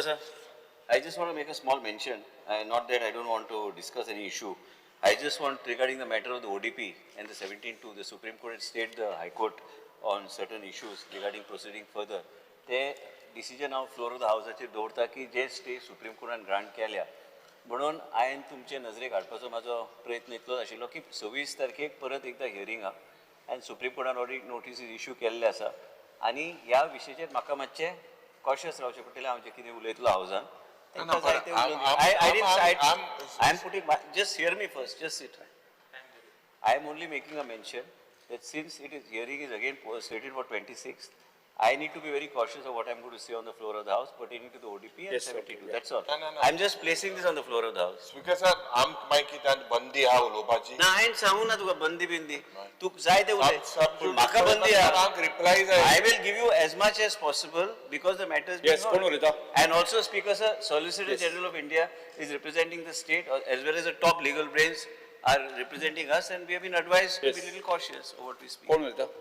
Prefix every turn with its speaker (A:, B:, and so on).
A: Sir, I just want to make a small mention, not that I don't want to discuss any issue. I just want regarding the matter of the ODP and the 17-2, the Supreme Court had stayed the High Court on certain issues regarding proceeding further. ते decision हांव floor of the हावसाचेर दवरता की जे stay supreme कोर्टान grant केल्या म्हणून हांवें तुमचे नजरेक हाडपाचो म्हाजो प्रयत्न इतलोच आशिल्लो की 26 तारखेक परत एकदां हियरींग आहा आनी सुप्रीम कोर्टान ऑलरेडी नोटीसीस इश्यू केल्ले आसा आनी ह्या विशयाचेर म्हाका मातशें कॉशियस रावचें पडटलें. हांव जें कितें उलयतलो हावजान
B: No, but
A: I am putting, just hear me first, just sit. I am only making a mention that since it is hearing is again slated for 26th, I need to be very cautious of what I'm going to say on the floor of the house pertaining to the ODP and
C: Yes, okay,
A: 72.
C: Yeah.
A: That's all.
B: No.
A: I'm just placing this on the floor of the house.
B: Speaker sir, आमकां मागीर कितें बंदी आहा उलोवपाची?
A: ना, हांवें सांगू ना तुका बंदी बिंदी. तूं जाय ते उलय, पूण म्हाका बंदी आहा.
B: आमकां रिप्लाय जाय.
A: I will give you as much as possible because the matter is being
C: Yes, कोण
A: heard.
C: उलयता?
A: And also, Speaker sir, Solicitor
C: Yes.
A: General of India is representing the state as well as the top legal brains are representing us, and we have been advised to be
C: Yes.
A: little cautious of what we speak.
C: कोण उलयता?